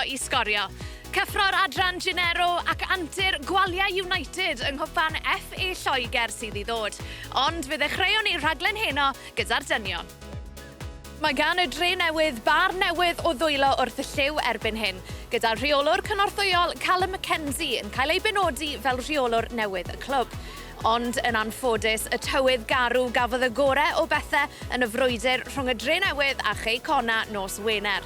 i sgorio. Cyffro'r adran Genero ac antur Gwalia United yng Nghwpan FA Lloegr sydd i ddod. Ond fe ddechreuon ni rhaglen heno gyda'r dynion. Mae gan y Dre Newydd bar newydd o ddwylo wrth y llyw erbyn hyn, gyda rheolwr cynorthwyol Callum McKenzie yn cael ei benodi fel rheolwr newydd y clwb. Ond yn anffodus, y tywydd garw gafodd y gore o bethe yn y frwydr rhwng y Dre Newydd a Chei Connah nos Wener.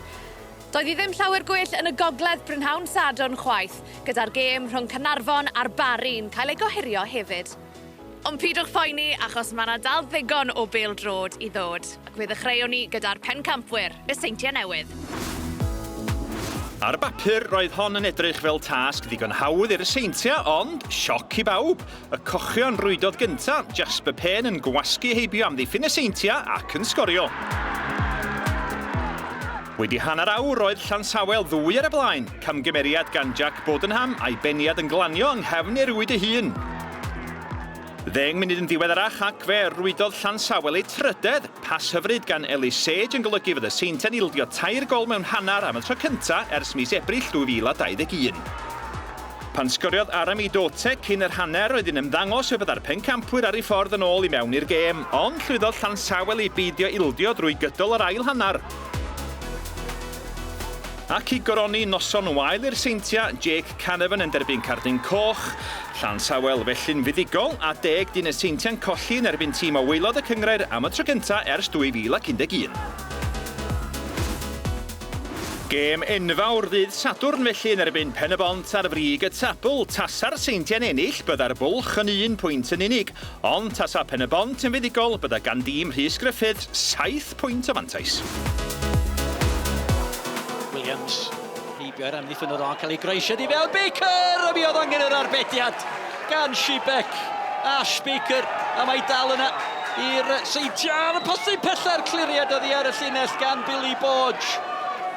Doedd hi ddim llawer gwell yn y gogledd prynhawn Sadwrn chwaith, gyda'r gêm rhwng Caernarfon a'r Barri'n cael ei gohirio hefyd. Ond pidwch phoeni, achos mae 'na dal ddigon o bêl-droed i ddod, ac fe ddechreuwn ni gyda'r pencampwyr, y Seintiau Newydd. Ar bapur, roedd hon yn edrych fel tasg ddigon hawdd i'r Seintiau, ond sioc i bawb, y cochion rwydodd gynta, Jasper Payne yn gwasgu heibio amddiffyn y Seintiau ac yn sgorio. Wedi hanner awr, roedd Llansawel ddwy ar y blaen, camgymeriad gan Jack Bodenham a'i beniad yn glanio yng nghefn ei rwyd ei hun. Ddeng munud yn ddiweddarach ac fe rwydodd Llansawel eu trydedd, pas hyfryd gan Ellis Sage yn golygu fod y Seintiau'n ildio tair gôl mewn hanner am y tro cyntaf ers mis Ebrill 2021. Pan sgoriodd Arami Dote cyn yr hanner roedd hi'n ymddangos y byddai'r pencampwyr ar eu ffordd yn ôl i mewn i'r gêm, ond llwyddodd Llansawel i beidio ildio drwy gydol yr ail hanner. Ac i goroni noson wael i'r Seintiau, Jake Canavan yn derbyn cardyn coch. Llansawel felly'n fuddugol, a deg dyn y Seintiau'n colli yn erbyn tîm o waelod y cynghrair am y tro gyntaf ers 2011. Gêm enfawr ddydd Sadwrn felly yn erbyn Pen-y-bont ar frig y tabl. Tasa'r Seintiau'n ennill, byddai'r bwlch yn un pwynt yn unig. Ond tasa Pen-y-bont yn fuddugol, bydda gan dîm Rhys Griffiths saith pwynt o fantais. Williams, heibio i'r amddiffynnwr ond cael ei groesiad i fewn Baker! A mi oedd angen yr arbediad gan Shibek. Ash Baker, a mae dal yna i'r Seintiau. Ar y postyn pella'r cliriad oddi ar y llinell gan Billy Borge.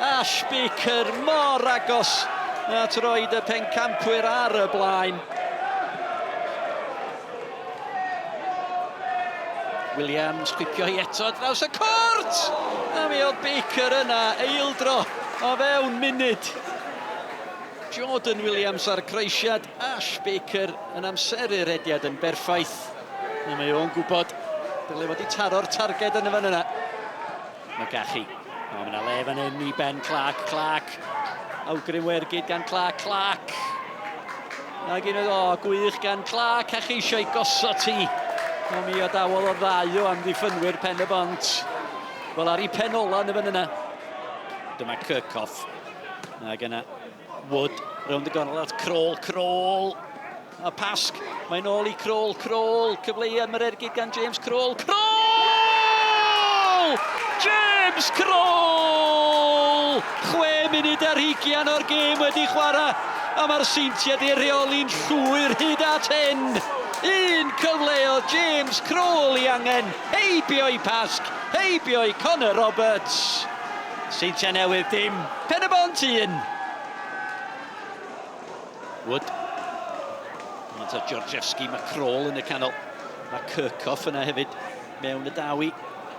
Ash Baker mor agos at roed y pencampwyr ar y blaen. Williams chwipio hi eto draws y cwrt! A mi oedd Baker yna, eildro o fewn munud. Jordan Williams ar croesiad, Ash Baker yn amseru'r rediad yn berffaith. A mae o'n gwybod dyle fod i taro'r targed yn y fan yna. McGachy. O, mae yna le fan hyn i Ben Clark. Clark. Awgrym wergyd gan Clark. Clark. Ac un oedd, o, gwych gan Clark a cheisio i gosod ti. A mi adawodd o ddau o amddiffynwyr Pen y Bont. Wel, ar ei pen ola yn y fan yna. Dyma Kirkhoff. Ac yna Wood rownd y gornel at Kroll. Kroll! A Pasg, mae'n ôl i Kroll. Kroll, cyfleuad mae'r ergyd gan James Kroll. Kroll! James Kroll! 6 munud ar hugian o'r gêm wedi chwarae, a mae'r Seintiau di rheoli'n llwyr hyd at hyn. Un cyfle o James Kroll i angen, heibio i Pasg, heibio i Connor Roberts. Seintiau Newydd dim, Pen-y-bont 1. Wood. Mae'n ta Georgievski, mae Kroll yn y canol. Mae Kirkhoff yna hefyd mewn y dawi.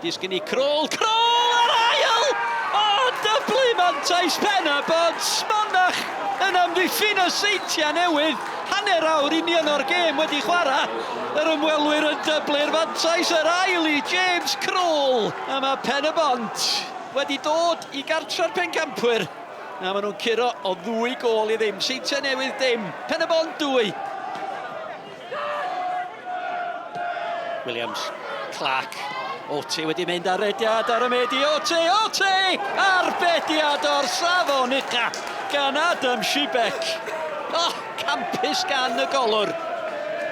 Disgyn i Kroll, Kroll ar ail! O, dyblu mantais pen a bod Smonach yn amddiffyn y Seintiau Newydd. Hanner awr union o'r gêm wedi chwarae. Yr ymwelwyr yn dyblu'r fantais yr ail i James Kroll. A mae Pen y Bont wedi dod i gartre'r pencampwyr. A maen nhw'n curo o ddwy gôl i ddim. Seintiau Newydd dim. Pen y Bont dwy. Williams, Clark, Ote wedi mynd ar rediad ar y medi. Ote, Ote! Arbediad o'r safon ucha gan Adam Shibek. Oh, campus gan y golwr.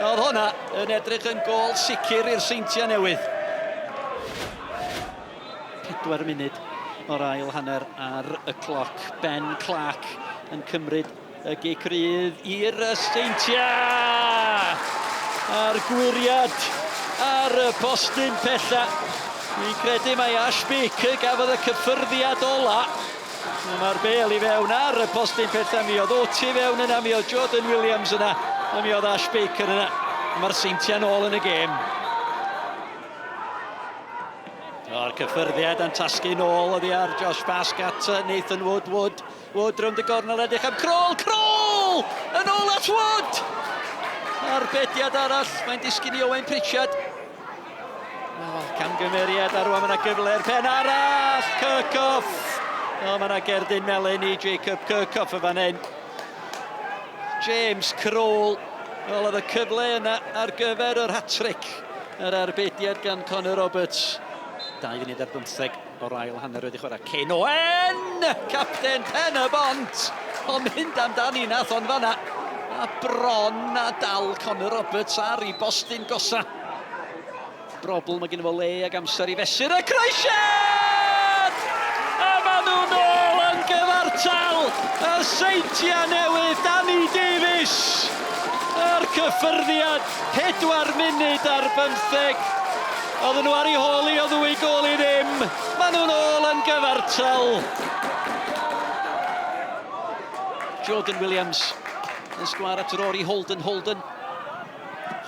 Oedd hwnna yn edrych yn gôl sicr i'r Seintiau Newydd. 4 munud o'r ail hanner ar y cloc. Ben Clark yn cymryd y gic rydd i'r Seintiau! A'r gwyriad ar y postyn pella. Fi'n credu mai Ash Baker gafodd y cyffyrddiad ola. Mae'r bel i fewn ar y postyn pella. Mi oedd Oti fewn yna, mi oedd Jordan Williams yna, a mi oedd Ash Baker yna. Mae'r Seintiau nôl yn y gêm. O'r cyffyrddiad yn tasgu nôl oddi ar Josh Bask at Nathan Wood. Wood, Wood rownd y gornel edrych am Kroll. Kroll! Yn ôl at Wood! Arbediad arall, mae'n disgyn i Owen Pritchard. Oh, camgymeriad a rwan mae yna gyfle i'r pen arall! Kirkhoff! O, mae yna gerdyn melyn i Jacob Kirkhoff y fan hyn. James Kroll. Wel, oedd y cyfle yna ar gyfer yr hat-trick. Yr arbediad gan Connor Roberts. 2 funud ar 15 o'r ail hanner wedi chwarae. Ken Owen! Capten Pen y Bont! Ond mynd amdani nath o'n fanna. A bron a dal Connor Roberts ar ei bostyn gosa. Broblem, mae gen fo le ag amser i fesur y croesiad! A maen nhw nôl yn gyfartal! Y Seintiau Newydd, Danny Davies! A'r cyffyrddiad, 4 munud ar bymtheg. Oedden nhw ar ei hôl i o ddwy gôl i ddim. Maen nhw'n ôl yn gyfartal. Jordan Williams yn sgwar at Rory Holden. Holden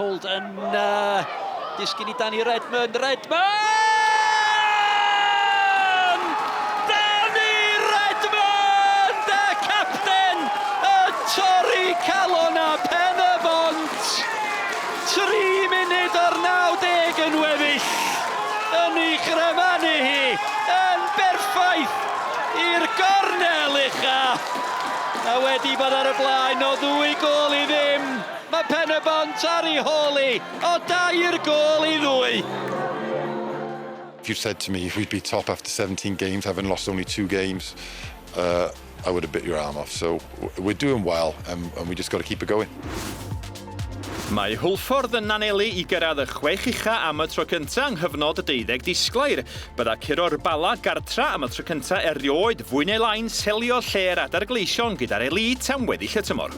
Holden disgyn i Danny Redmond. Redmond! Danny Redmond! Y capten! Y torri calon a pen y bont! 3 munud o'r 90 yn weddill. Yn ei chremanu hi yn berffaith i'r gornel ucha. A wedi bod ar y blaen o ddwy gôl i ddim. Mae Pen-y-bont ar ei hôl hi o dair gôl i ddwy. If you said to me we'd be top after 17 games, having lost only two games, I would have bit your arm off. So we're doing well and, and we just got to keep it going. Mae Hwlffordd yn anelu i gyrraedd y chwech ucha am y tro cyntaf yng nghyfnod y deuddeg disglair. Bydda curo'r Bala gartra am y tro cyntaf erioed fwy neu lai'n selio lle'r adar gleision gyda'r elite am weddill y tymor.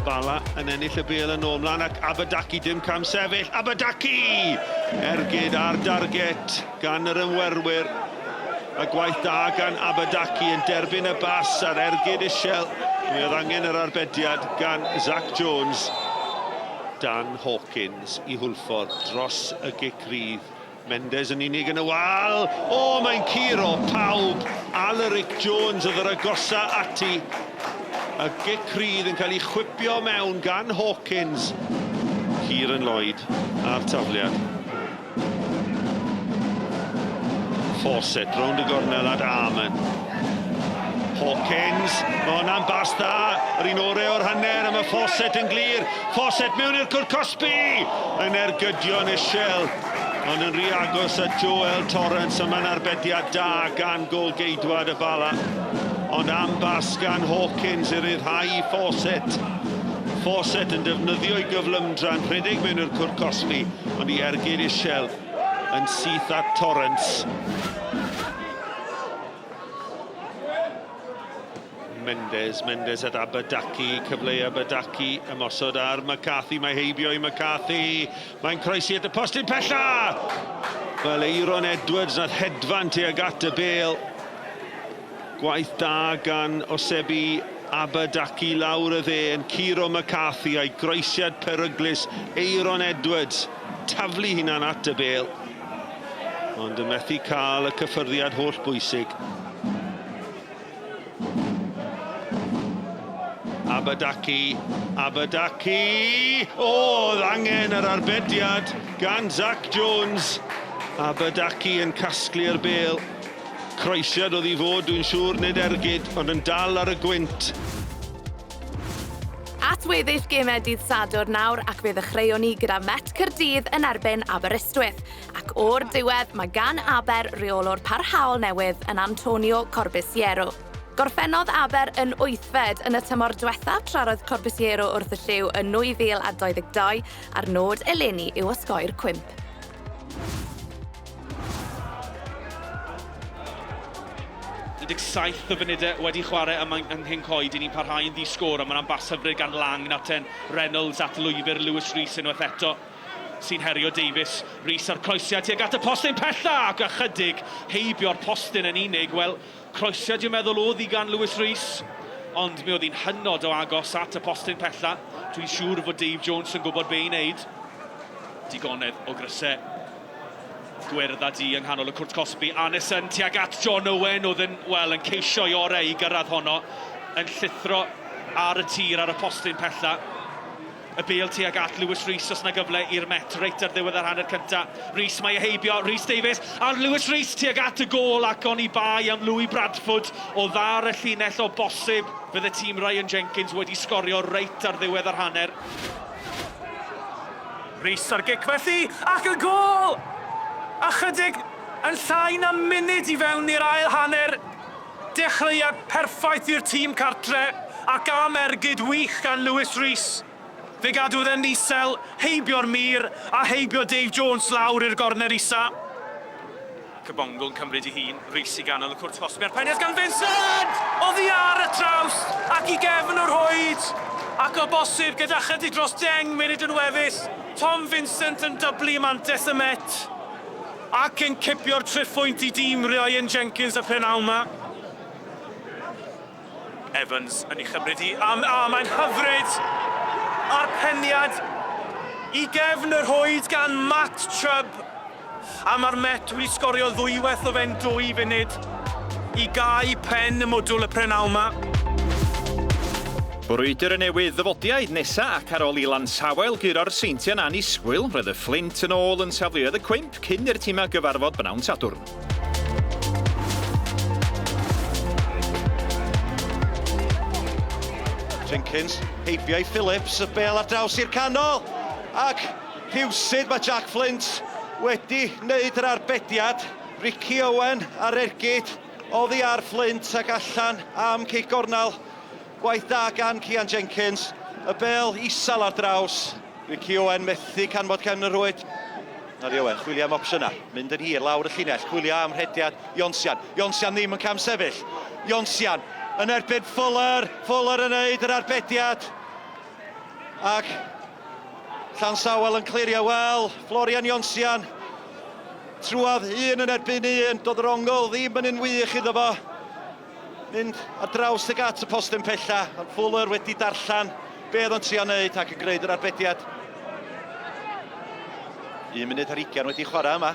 Bala yn ennill y bêl yn ôl mlaen ac Abadaki dim cam sefyll. Abadaki! Ergyd ar darget gan yr ymwerwyr. A gwaith da gan Abadaki yn derbyn y bas a'r ergyd isel. Mi oedd angen yr arbediad gan Zach Jones. Dan Hawkins i Hwlffordd dros y gic rydd. Mendes yn unig yn y wal. O, mae'n curo pawb. Alaric Jones oedd yr agosa ati. Y gic rydd yn cael ei chwipio mewn gan Hawkins. Kieran Lloyd a'r tafliad. Fawcett rownd y gornel at Armon. Hawkins, mae hwnna'n bas dda, yr un orau o'r hanner, a mae Fawcett yn glir. Fawcett mewn i'r cwrt cosbi! Yn ergydio'n isel, ond yn rhy agos at Joel Torrance, a mae'n arbediad da gan gôl-geidwad y Bala. Ond am bas gan Hawkins i ryddhau Fawcett. Fawcett yn defnyddio ei gyflymdra yn rhedeg mewn i'r cwrt cosbi, ond i ergyd isel yn syth at Torrance. Mendes, Mendes at Abadaki, cyfle i Abadaki ymosod ar McCarthy, mae heibio i McCarthy, mae'n croesi at y postyn pella! Wel, Eiron Edwards nath hedfan tuag at y bêl. Gwaith da gan Osebi Abadaki lawr y dde yn curo McCarthy a'i groesiad peryglus Eiron Edwards taflu hunan at y bêl. Ond yn methu cael y cyffyrddiad holl bwysig. Abadaki, Abadaki! O, oedd angen yr arbediad gan Zach Jones. Abadaki yn casglu'r bêl. Croesiad oedd i fod, dwi'n siŵr, nid ergyd, ond yn dal ar y gwynt. At weddill gemau dydd Sadwrn nawr ac fe ddechreuon ni gyda Met Caerdydd yn erbyn Aberystwyth. Ac o'r diwedd mae gan Aber reolwr parhaol newydd yn Antonio Corbisiero. Gorffennodd Aber yn wythfed yn y tymor diwethaf tra roedd Corbisiero wrth y llyw yn 2022 a'r nod eleni yw osgoi'r cwymp. 17 o funudau wedi chwarae yma yng Nghyncoed, i ni'n parhau yn ddi-sgôr, a mae'n bas hyfryd gan Lang, Nathan Reynolds at lwybr Lewis Rees unwaith eto, sy'n herio Davies. Rees a'r croesiad tuag at y postyn pella, ac ychydig heibio'r postyn yn unig. Wel, croesiad dwi'n meddwl oedd i gan Lewis Rees. Ond mi oedd hi'n hynod o agos at y postyn pella. Dwi'n siŵr fod Dave Jones yn gwybod be i wneud. Digonedd o grysau gwyrdd a du yng nghanol y cwrt cosbi. Anderson tuag at John Owen oedd yn, wel, yn ceisio i orau i gyrraedd honno, yn llithro ar y tir ar y postyn pella. Y bêl tuag at Lewis Rees os na gyfle i'r Met reit ar ddiwedd yr hanner cynta. Rees mae e heibio, Rhys Davies a Lewis Rees tuag at y gôl ac oni bai am Louis Bradford o dda ar y llinell o bosib fydde tîm Ryan Jenkins wedi sgorio reit ar ddiwedd yr hanner. Rees ar gic felly, ac y gôl! Ychydig yn llai na munud i fewn i'r ail hanner. Dechreuad perffaith i'r tîm cartre, ac am ergyd wych gan Lewis Rees. Fe gadwodd e'n isel, heibio'r mur, a heibio Dave Jones lawr i'r gorner isa. Kabongo'n cymryd ei hun, Rees i ganol y cwrt cosbi a'r peniad gan Vincent! Oddi ar y trawst ac i gefn y rhwyd! Ac o bosib gyda chydig dros 10 munud yn weddill, Tom Vincent yn dyblu mantais y Met. Ac yn cipio'r triphwynt i dîm Ryan Jenkins y prynhawn 'ma. Evans yn ei chymryd hi am, a mae'n hyfryd! A'r peniad i gefn y rhwyd gan Matt Chubb. A mae'r Met wedi sgorio ddwywaith o fewn dwy funud i gau pen y mwdwl y prynhawn 'ma. Brwydr y newydd ddyfodiaid nesa ac ar ôl i Lansawel guro'r Seintiau'n annisgwyl, roedd y Fflint yn ôl yn safleoedd y cwymp cyn i'r timau gyfarfod bnawn Sadwrn. Jenkins, heibio i Phillips, y bêl ar draws i'r canol, ac rhywsut mae Jack Flint wedi wneud yr arbediad. Ricky Owen ar ergyd oddi ar Flint ac allan am cic gornel. Gwaith da gan Cian Jenkins. Y bêl isel ar draws. Ricky Owen methu canfod cefn y rhwyd. Harry Owen chwilio am opsiynau. Mynd yn hir lawr y llinell. Chwilio am rhediad Ionsian. Ionsian ddim yn camsefyll. Ionsian yn erbyn Fuller. Fuller yn neud yr arbediad. Ac Llansawel yn clirio. Wel, Florian Ionsian trwadd un yn erbyn un. Doedd yr ongl ddim yn un wych iddo fo. Mynd ar draws tuag at y postyn pella, ond Fuller wedi darllen be oedd o'n trio wneud ac yn gwneud yr arbediad. 1 munud ar 20 wedi chwarae yma.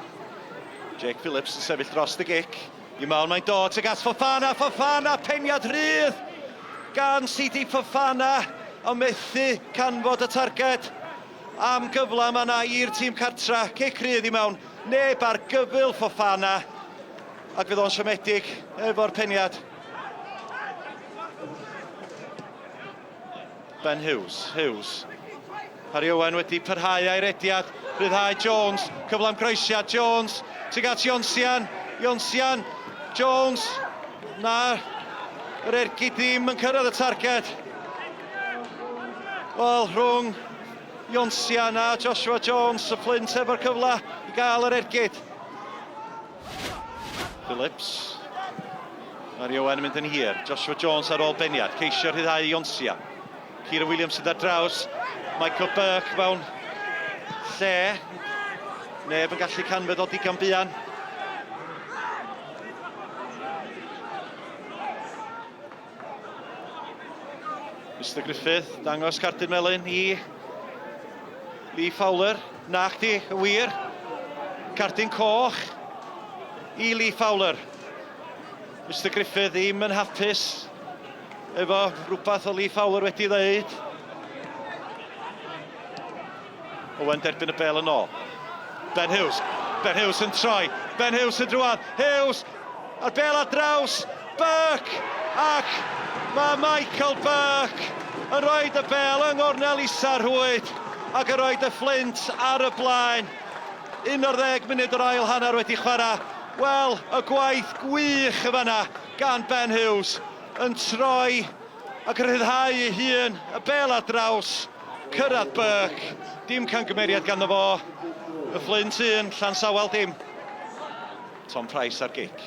Jake Phillips yn sefyll dros y gic. I mewn mae'n dod tuag at Fofana, Fofana, peniad rhydd gan CD Fofana, ond methu canfod y targed. Am gyfle yma na i'r tîm cartra, cic rhydd i mewn, neb ar gyfyl Fofana. Ac fydd o'n siomedig efo'r peniad. Ben Hughes, Hughes. Harry Owen wedi parhau a'i rediad. Rhyddhau Jones, cyfle am groesiad, Jones, tuag at Ionsian, Ionsian, Jones, na, yr ergyd ddim yn cyrraedd y targed. Wel, rhwng Ionsian a Joshua Jones, y Flint efo'r cyfle i gael yr ergyd. Phillips. Mario Owen yn mynd yn hir. Joshua Jones ar ôl beniad. Ceisio rhyddhau Ionsia. Kieran Williams sydd ar draws. Michael Burke mewn lle. Neb yn gallu canfod o digon buan. Mr Griffith, dangos cardyn melyn i Lee Fowler. Na chdi, y wir. Cardyn coch i Lee Fowler. Mr Griffith ddim yn hapus efo rhywbeth o Lee Fowler wedi ddeud. Owen derbyn y bel yn ôl. Ben Hughes. Ben Hughes yn troi. Ben Hughes yn drwad. Hughes! A'r bel ar draws. Burke! Ac mae Michael Burke yn rhoi y bel yng ngornel isa'r rhwyd ac yn rhoi y Fflint ar y blaen. 11 munud o'r ail hanner wedi chwarae. Wel, y gwaith gwych y fanna gan Ben Hughes yn troi ac yn rhyddhau ei hun, y bel ar draws, cyrraedd Burke, dim camgymeriad ganddo fo, y Fflint un, Llansawel dim. Tom Price ar gic.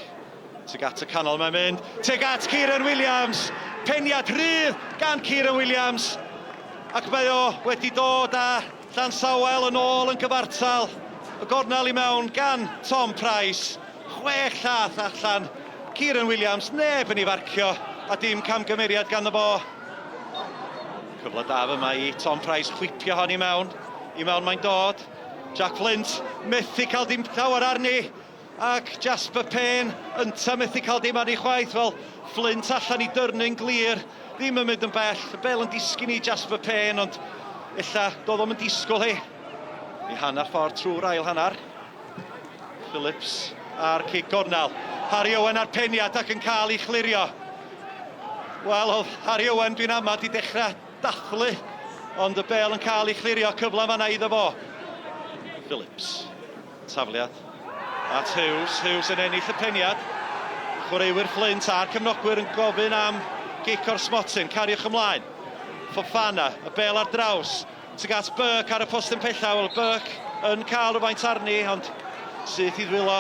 Tuag at y canol mae'n mynd, tuag at Kieran Williams, peniad rhydd gan Kieran Williams, ac mae o wedi dod â Llansawel yn ôl yn gyfartal. Y gornel i mewn gan Tom Price, chwech llath allan, Kieran Williams, neb yn ei farcio. A dim camgymeriad ganddo fo. Cyfle da fyma i Tom Price chwipio hon i mewn. I mewn mae'n dod. Jack Flint methu cael dim llawer arni. Ac Jasper Payne ynta methu cael dim arni chwaith. Wel, Flint allan i dyrnu'n glir. Ddim yn mynd yn bell. Y bel yn disgyn i Jasper Payne, ond ella doedd o'm yn disgwyl hi. I hanner ffordd trwy'r ail hanner. Phillips a'r cic gornel. Harry Owen a'r peniad ac yn cael ei chlirio. Wel, oedd Harry Owen dwi'n amau di dechrau dathlu, ond y bel yn cael ei chlirio, cyfle fanna iddo fo. Phillips, tafliad at Hughes, Hughes yn ennill y peniad. Chwaraewyr Flint a'r cefnogwyr yn gofyn am gic o'r smotyn, cariwch ymlaen. Fofana, y bel ar draws, Tuag at Burke ar y postyn pella, wel Burke yn cael rhywfaint arni, ond syth i ddwylo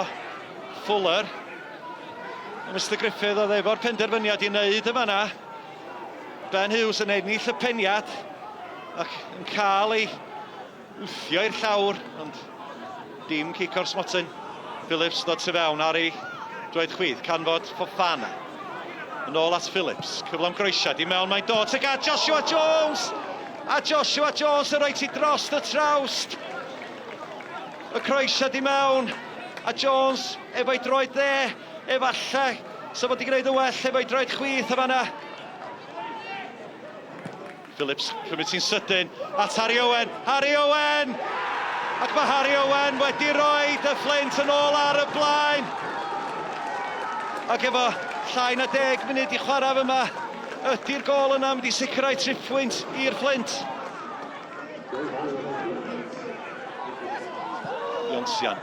Fuller. A Mister Griffith oedd efo'r penderfyniad i wneud y fanna. Ben Hughes yn ennill y peniad ac yn cael ei wthio i'r llawr, ond dim cic o'r smotyn. Phillips ddod tu fewn ar ei droed chwith, canfod Fofana. Yn ôl at Phillips, cyfle am groesiad, i mewn mae'n dod tuag at Joshua Jones! A Joshua Jones yn rhoi ti dros y trawst. Y croesiad i mewn, a Jones efo'i droed dde, efallai, sa fo 'di gwneud yn well efo'i droed chwith y fanna. Phillips cymryd ti'n sydyn at Harry Owen. Harry Owen! Ac mae Harry Owen wedi rhoi y Flint yn ôl ar y blaen. Ac efo llai na deg munud i chwarae fyma, ydy'r gôl yna mynd i sicrhau triphwynt i'r Flint? Ionsian.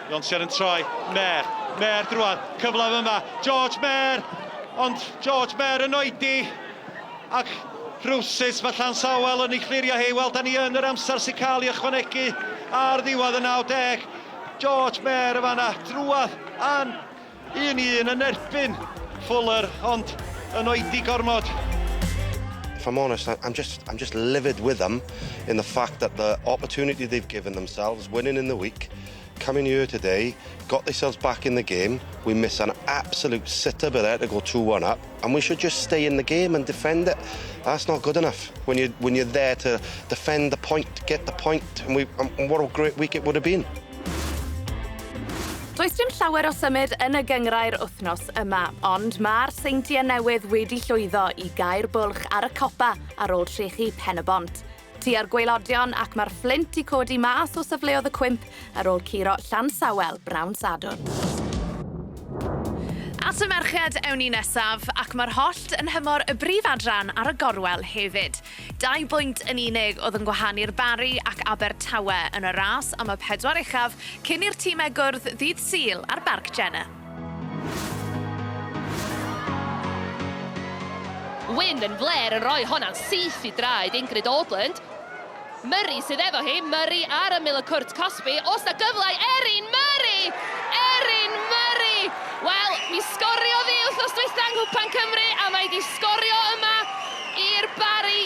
Ionsian yn troi. Mer. Mer drwad. Cyfle fyma. George Mer! Ond George Mer yn oedi. Ac rhywsut mae Llansawel yn ei chlirio hi. Wel, da ni yn yr amser sy'n cael ei ychwanegu ar ddiwedd y 90. George Mair y fanna, drwadd an un i un yn erbyn Fuller, ond yn oedi gormod. If I'm honest, I'm just, I'm just livid with them in the fact that the opportunity they've given themselves, winning in the week, coming here today, got themselves back in the game. We miss an absolute sitter there to go 2-1 up, and we should just stay in the game and defend it. That's not good enough when, you, when you're there to defend the point, get the point, and, we, and what a great week it would have been. Does dim llawer o symud yn y gynghrair wythnos yma, ond mae'r Seintiau Newydd wedi llwyddo i gau'r bwlch ar y copa ar ôl trechu Pen y Bont. Tua'r gwaelodion ac mae'r Fflint 'di codi mas o safleoedd y cwymp ar ôl curo Llansawel bnawn Sadwrn. At y merched ewn ni nesaf, ac mae'r hollt yn nhymor y brif adran ar y gorwel hefyd. Dau bwynt yn unig oedd yn gwahanu'r Barri ac Abertawe yn y ras am y pedwar uchaf cyn i'r timau gwrdd ddydd Sul ar Barc Jenner. Wyn yn flêr yn rhoi honna'n syth i draed Ingrid Audland. Murray sydd efo hi, Murray ar ymyl y cwrt cosbi. Oes 'na gyfle i Erin Murray! Erin Murray! Wel, mi sgoriodd hi wythnos dwytha yng Nghwpan Cymru a mae 'di sgorio yma i'r Barri.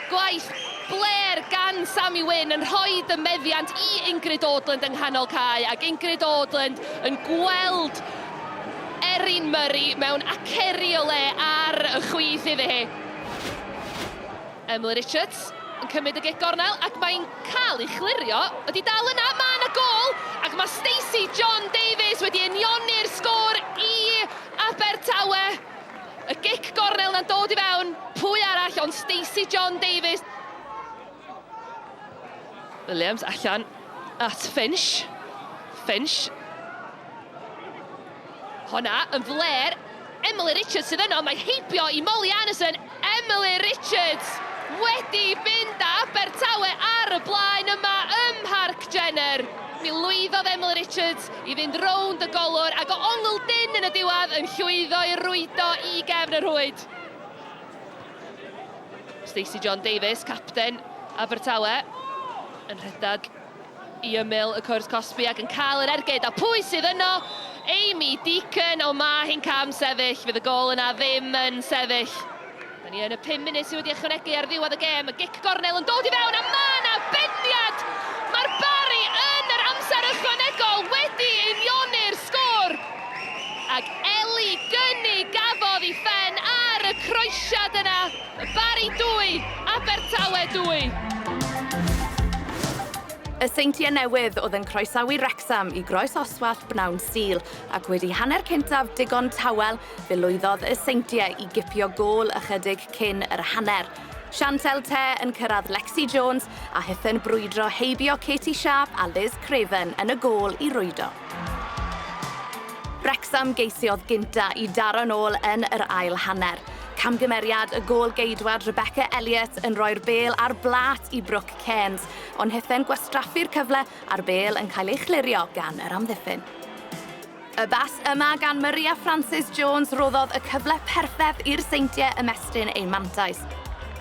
Gwaith blêr gan Sammy Wyn yn rhoi y meddiant i Ingrid Audland yng nghanol cae ac Ingrid Audland yn gweld Erin Murray mewn aceri o le ar y chwith iddi hi. Emily Richards yn cymryd y gic gornel ac mae'n cael ei chlirio. Ydy dal yna, mae yna gôl ac mae Stacey John Davies wedi unioni'r sgôr i Abertawe. Y gic gornel na'n dod i fewn, pwy arall ond Stacey John Davies. Williams allan at Finch. Finch. Honna yn flêr. Emily Richards sydd yno, mae heibio i Molly Anderson. Emily Richards wedi mynd â Abertawe ar y blaen yma ym Mharc Jenner. Mi lwyddodd Emily Richards i fynd rownd y golwr ac o ongl dynn yn y diwedd yn llwyddo i rwydo i gefn y rhwyd. Stacey John Davies, capten Abertawe, yn rhedeg i ymyl y cwrt cosbi ac yn cael yr ergyd. A pwy sydd yno? Amy Deacon, o mae hi'n cam sefyll. Fydd y gôl yna ddim yn sefyll. Da ni yn y 5 munud sydd wedi ychwanegu ar ddiwedd y gêm. Y gic gornel yn dod i fewn a mae yna beniad! Mae'r Barri yn yr amser ychwanegol wedi unioni'r sgôr. Ac Ellie Gynny gafodd ei phen. croesiad yna. Barry 2, Abertawe 2. Y Seintiau Newydd oedd yn croesawu Wrecsam i Groes Oswallt bnawn Sul, ac wedi hanner cyntaf digon tawel, fe lwyddodd y Seintiau i gipio gôl ychydig cyn yr hanner. Chantelle Te yn cyrraedd Lexi Jones a hithen brwydro heibio Katie Sharp a Liz Craven yn y gôl i rwydo. Wrecsam geisiodd gynta i daro'n ôl yn yr ail hanner. Camgymeriad y gôl geidwad Rebecca Elliott yn rhoi'r bêl ar blât i Brooke Cairns, ond hithen gwastraffu'r cyfle a'r bêl yn cael ei chlirio gan yr amddiffyn. Y bas yma gan Maria Francis Jones roddodd y cyfle perffaith i'r Seintiau ymestyn eu mantais.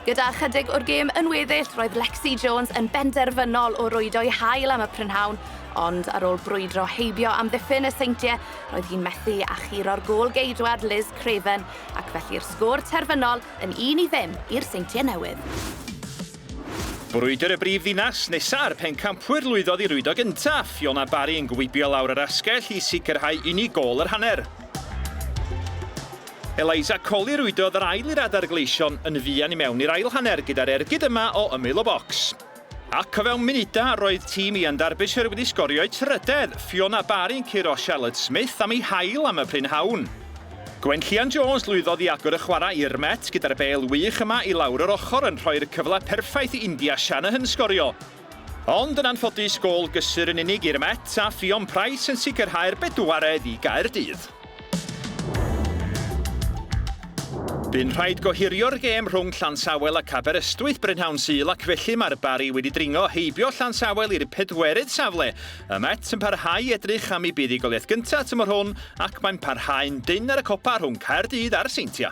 Gyda chydig o'r gêm yn weddill, roedd Lexi Jones yn benderfynol o rwydo'i hail am y prynhawn, ond ar ôl brwydro heibio amddiffyn y Seintiau, roedd hi'n methu â churo'r gôl geidwad Liz Craven, ac felly'r sgôr terfynol yn 1-0 i'r Seintiau Newydd. Brwydr y brif ddinas nesa'r pencampwyr lwyddodd i rwydo gyntaf, Fiona Barry yn gwibio lawr yr asgell i sicrhau unig gôl yr hanner. Eliza Coley rwydodd yr ail i'r adar gleision yn fuan i mewn i'r ail hanner gyda'r ergyd yma o ymyl y bocs. Ac o fewn munudau roedd tîm Ian Derbyshire wedi sgorio'u trydedd, Fiona Barry'n curo Charlotte Smith am ei hail am y prynhawn. Gwenllian Jones lwyddodd i agor y chwarae i'r Met gyda'r bêl wych yma i lawr yr ochr yn rhoi'r cyfle perffaith i India Shanahan sgorio. Ond yn anffodus gôl gysur yn unig i'r Met a Ffion Price yn sicrhau'r bedwaredd i Gaerdydd. Bu'n rhaid gohirio'r gêm rhwng Llansawel ac Aberystwyth brynhawn Sul ac felly mae'r Barri wedi dringo heibio Llansawel i'r pedwerydd safle. Y Met yn parhau i edrych am ei buddugoliaeth gyntaf tymor hwn ac mae'n parhau'n dynn ar y copa rhwng Caerdydd a'r Seintiau.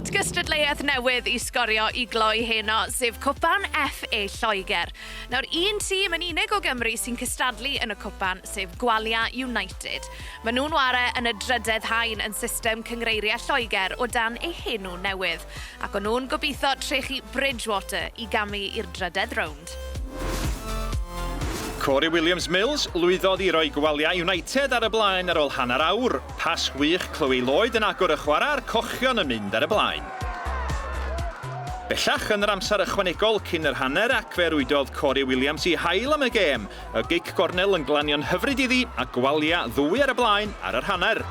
At gystadleuaeth newydd i sgorio i gloi heno, sef Cwpan FA Lloegr. Nawr, un tîm yn unig o Gymru sy'n cystadlu yn y cwpan, sef Gwalia United. Maen nhw'n ware yn y drydedd haen yn system cyngreiriau Lloegr o dan eu henw newydd, ac o'n nhw'n gobeithio trechu Bridgewater i gamu i'r drydedd rownd. Corey Williams-Mills lwyddodd i roi Gwalia United ar y blaen ar ôl hanner awr. Pas gwych Chloe Lloyd yn agor y chwarae a'r cochion yn mynd ar y blaen. Bellach yn yr amser ychwanegol cyn yr hanner ac fe rwydodd Corey Williams i hail am y gêm. Y gic gornel yn glanio'n hyfryd iddi a Gwalia ddwy ar y blaen ar yr hanner.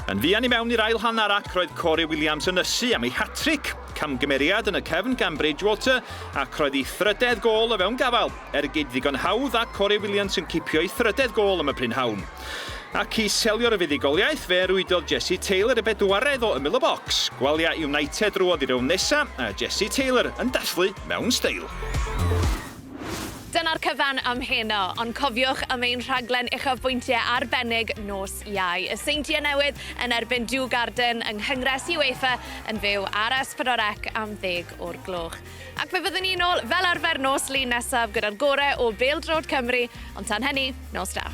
Yn fuan i mewn i'r ail hanner ac roedd Corey Williams yn ysu am ei hat-tric. Camgymeriad yn y cefn gan Bridgewater ac roedd ei thrydedd gôl o fewn gafael. Ergyd ddigon hawdd a Corey Williams yn cipio'i thrydedd gôl am y prynhawn. Ac i selio'r fuddugoliaeth, fe rwydodd Jesse Taylor y bedwaredd o ymyl y bocs. Gwalia United drwodd i rownd nesa, a Jesse Taylor yn dathlu mewn steil. Dyna'r cyfan am heno, ond cofiwch am ein rhaglen uchafbwyntiau arbennig nos Iau. Y Seintiau Newydd yn erbyn Dewgarden yng Nghyngres UEFA yn fyw ar S4C am ddeg o'r gloch. Ac fe fyddwn ni nôl fel arfer nos Lun nesaf gyda'r gorau o Bêl-droed Cymru, ond tan hynny, nos da.